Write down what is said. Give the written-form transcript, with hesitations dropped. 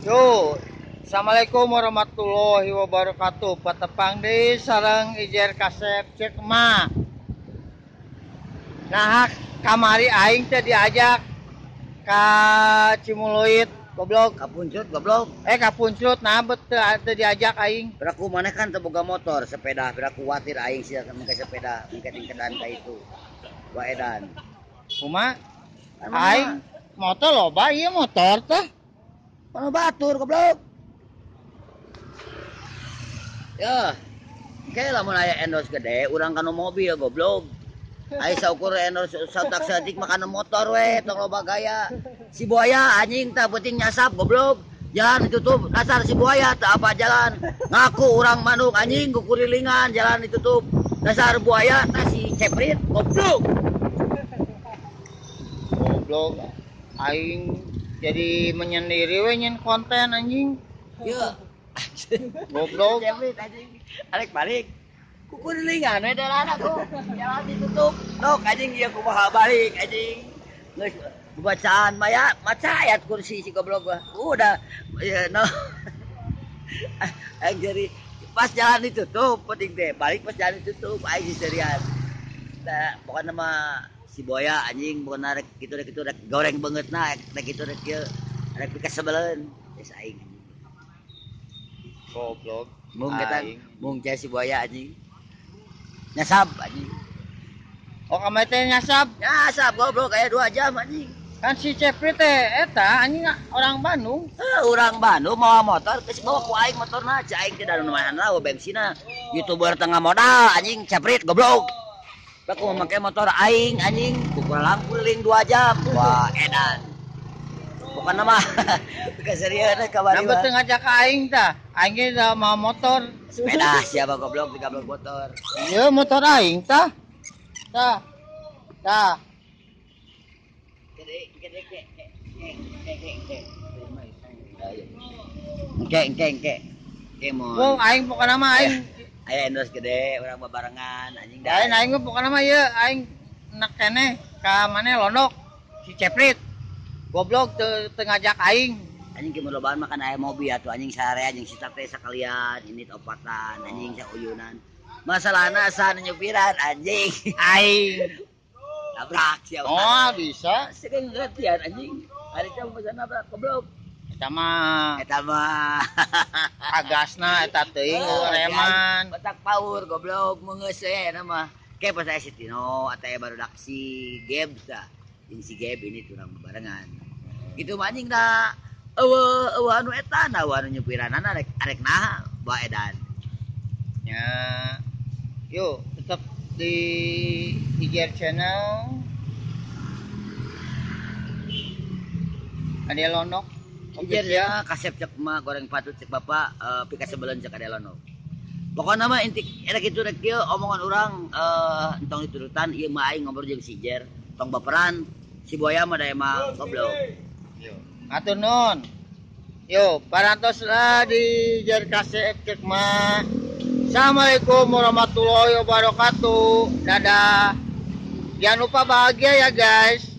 Yo, assalamualaikum warahmatullahi wabarakatuh. Patepang deui sareng Ijer Kasep Cek Ma. Nah, kamari aing teh diajak ka Cimuluit, goblok. Kapuncrut goblok. Kapuncrut nah bet teu diajak aing. Piraku maneh kan teu boga motor, sepeda, piraku kuatir aing sia make sepeda, engke tingkedan ka itu. Wa edan. Kumaha? Aing motor loba ieu motor teh. Mana batur goblok. Ya. Engke lamun aya endorse gede, urang kana mobil goblok. Ai saukur endorse satak saeutik mah kana motor we, tong loba gaya. Si buaya anjing tah penting nyasap goblok. Jalan ditutup, dasar si buaya teu apa jalan. Ngaku urang manuk anjing kukurilingan jalan ditutup. Dasar buaya tah si ceprit goblok. Goblok aing jadi menyendiri we nyen konten anjing. Ieu. Goblok. Ceprit anjing. Arek balik. Kukurilingan we daerahna ku. Jalan ditutup. Nok anjing ieu kumaha balik anjing. Geus bacaan maya maca ayat kursi si goblok gua. Udah ya no. Aing jadi pas jalan ditutup penting teh balik pas jalan ditutup aing siserian. Nah, pokoknya mah si boya anjing bukan rek kitu rek kitu rek goreng banget nah rek kitu rek kieu rek pikasebeleun geus aing. Goblok. Mung kita mung si buaya anjing. Nyasab anjing. Oh kamari teh nyasab? Nyasab goblok kayak 2 jam anjing. Kan si Cepri teh eta anjing orang Bandung. Orang Bandung mawa motor geus bawa ku aing motorna, cai aing teh da nu mahan lah bensinna. YouTuber tengah modal anjing Ceprit goblok. Aku memakai motor aing anjing kukurang kuliling 2 jam. Wah edan. Bukan nama keseriusan kamari. Nah, betul ngajak ka aing tah. Aing ge da mawa motor. Sepeda siapa goblok digablok motor. Ieu motor aing tah. Tah. Tah. Gede gede ke ke ke ke ke. Engke engke engke. Engke mun. Wong aing pokona mah aing aya endorse gede urang babarengan anjing dah. Lain aing pokona mah ieu aing nek keneh ka maneh londok si Ceprit. Goblok teu ngajak aing. Anjing ge mun lobaan makan aya mobil atuh anjing sarea jeung si teh sakalian ini opatan anjing sauyunan. Masalahna asa nyupiran anjing. Aing nabrak sia. Oh, bisa. Sering ngertian anjing. Ari teh bisa nabrak goblok. Eta mah. Eta mah. Agasna eta teuing reman. Otak power goblok meungeus we eta mah. Ke pas aya si Tino atau aya barudak si Geb tah. Jeung si Geb ini turang barengan. Gitu mah anjing da eueuh eueuh anu eta na eueuh anu nyupiranana arek arek naha bawa edan. Nya. Yuk, tetap di Ijer Channel. Ade Lonok. Ijer ya, kasep cek mah goreng patut cek bapak pikasebeleun cek Ade Lonok. Pokokna mah inti era kitu rek kieu omongan urang entong diturutan ieu mah aing ngobrol jeung si Ijer, tong baperan. Si buaya mah da emang goblok. Yo. Atur nuhun. Yo, parantos lah di Ijer Kasep cek mah. Assalamualaikum warahmatullahi wabarakatuh. Dadah. Jangan lupa bahagia ya guys.